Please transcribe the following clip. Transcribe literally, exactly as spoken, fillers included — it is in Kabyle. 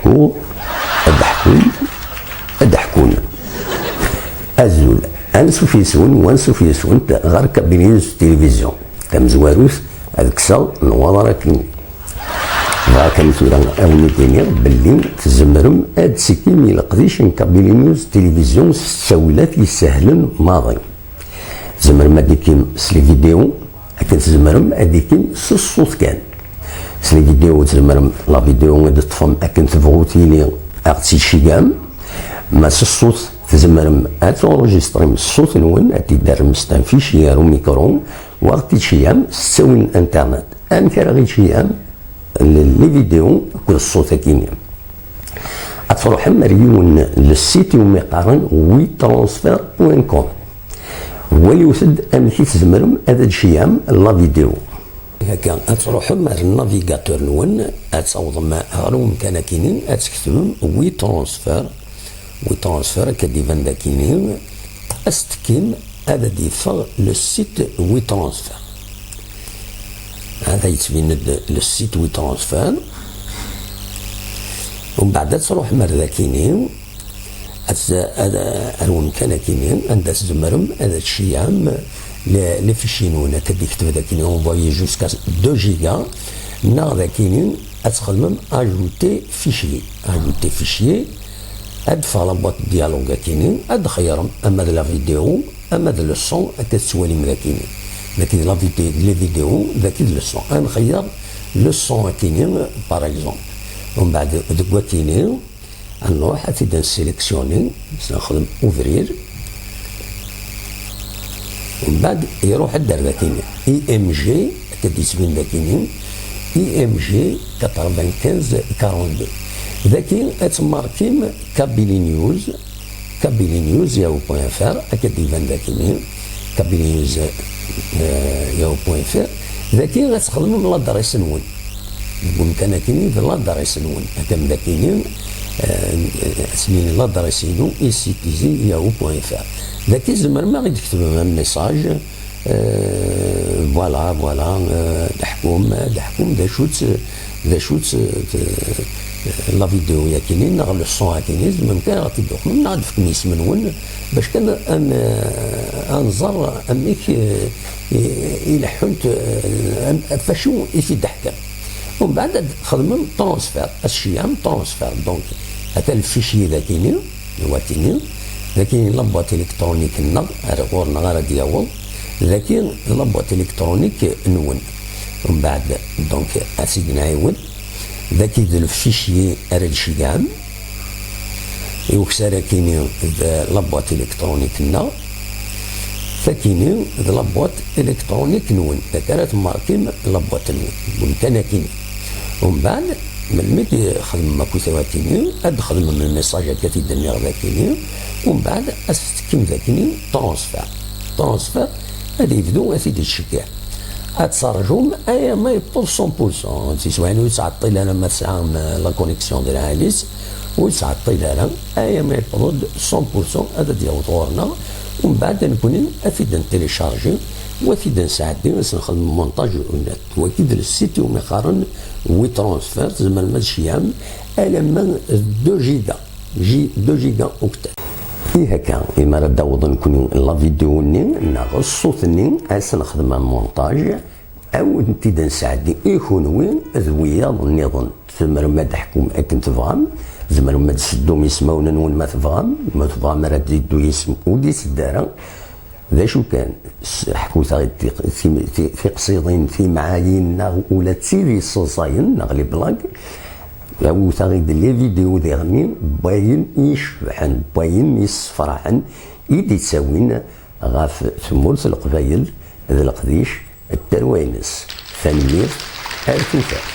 U ad d-ḥkun, ad d-ḥkun. Azul, ansuf yes-wen u ansuf yes-went ɣer Kabylie News Télévision. Tamezwarut, ad kkseɣ nnwaḍer akken. Bɣiɣ kan tura ad wen-id-iniɣ belli tzemrem ad tettekkim i leqdic n Kabylie News Télévision s ttawilat isehlen maḍi. Tzemrem ad d-tekkim s les vidéos, akken tzemrem ad d-tekkim s ṣṣut kan. S les vidéos tzemrem la vidéo ad d-teṭṭfem akken tebɣu tili, ad ɣ-tt-id-tceggɛem. Ma s ṣṣut tzemrem ad tenregistrem ṣṣut-nwen, ad t-id-terrem s un fichier ar umikru, u ad ɣ-t-id-tceggɛem s ttawil n internet. Amek ara ɣ-id-tceggɛem les vidéos akked ṣṣut akkin-nni? Ad truḥem ar yiwen le site iwumi qqaren wetransfer point com. Waliwet-d amek i tzemrem ad d-tceggɛem la vidéo. Akka, ad truḥem ar navigateur-nwen, ad tawḍem ɣer umkan akkin-nni, ad tketbem wetransfer. WeTransfer, akka d-iban d akkin-nni, ad s-tekkim, ad d-yeffeɣ le site WeTransfer. Hada yettbin-d le site WeTransfer. Umbeɛd ad truḥem ar dakini, ad, ad, ar wemkan akini, anda tzemrem ad tceyyɛem le, le fichier-nwen, akka d-ikteb dakini, envoyer jusqu'à deux giga, neɣ dakini ad txedmem ajouter fichier. Ajouter fichier, ad d-teffeɣ la boîte dialogue akini, ad d-txeyyṛem ama d la vidéo, ama d le son, akka tettwalim dakini. Daki d la vidéo, les vidéos, daki d le son. Ad nxeyyeṛ le son akini, par exemple. Umbeɛd deg wakini, ad nruḥ ad t-id-nsileksiyuni, s nexdem ubrid. Umbeɛd iruḥ-d ar dakini. I M G, akka d-yettbin dakini, I M G quatre-vingt-quinze quarante-deux. Daki ad tmarkim Kabylie News, Kabylie News Yahoo point F R, akka d-iban dakini, Kabylie News, euh, Yahoo point F R. Daki ad txedmem l'adresse-nwen. Deg umkan akini d l'adresse-nwen. Akka d akini, euh, asmi l'adresse-inu i sitizi yahoo point F R. Daki tzemrem ad ɣ-d-tketbem un message, euh, voilà, voilà, euh, d aḥkum, d aḥkum, d acu-tt, d acu-tt, euh, la vidéo yakini, neɣ le son akini, tzemrem kan ad ɣ-t-id-tuqmem, neɣ ad d-tefkem isem-nwen, bac kan ad n-, ad nẓer amek, euh, i, i leḥḥunt, euh, am-, ɣef wacu i t-id-teḥkam. Umbeɛd ad txedmem transfert, ad tceyyɛem transfert. Donc, ata le fichier dakini, wakini, dakini la boîte électronique-nneɣ, ar ɣur-neɣ ara d-yaweḍ, daki la boîte électronique-nwen. Umbeɛd, donc, ad t-id-nɛiwed, daki d le fichier ara d-tceyyɛem, i ukessar akini d la boîte électronique-nneɣ, takini d la boîte électronique-nwen, dak ara tmarkim la boîte-nwen, deg umkan akini. Umbeɛd, melmi d-xedmem akk tawatini, ad d-xedmem le message akka t-id-nniɣ dakini, umbeɛd ad s-tettekkim dakini transfert. Transfert, ad yebdu ad t-id-yettceggiɛ. Ad terjum aya ma yewweḍ cent pour cent. Tiswiɛin ur yettɛeṭṭil ara ma tesɛam, euh, la connexion d lɛali-s, ur yettɛeṭṭil ara aya ma yewweḍ-d cent pour cent ad d-yaweḍ ɣur-neɣ. Umbeɛd nekkni ad t-id-ntilicharji u ad t-id-nsɛeddi, ad s-nxedem montage u net. Wagi d le site iwumi qqaren WeTransfer, tzemrem ad tceyyɛem alamma d deux giga. Gi-, deux giga octet. I akka, imi ara d-awḍen nekkni la vidéo-nni neɣ ṣṣut-nni, ad s-nexdem un montage, ad wen-t-id-nesɛeddi i kunwi d wiyaḍ nniḍen. Tzemrem ad d-teḥkum akken tebɣam, tzemrem ad d-teddum ismawen-nwen ma tebɣam, ma tebɣam ara d-yeddu yisem ur d-yetteddu ara. D acu kan, s-, ḥkut-aɣ-d tiq-, tim-, ti-, tiqsiḍin, timɛayin, neɣ ula d tid yesseḍsayen, neɣ les blagues. Awit-aɣ-d les vidéos diɣmi n wayen i icebḥen, n wayen yessefraḥen, i d-ittawin ɣef tmurt n Leqbayel d leqdic d tarwa-ines. Tanemmirt, ar tufat.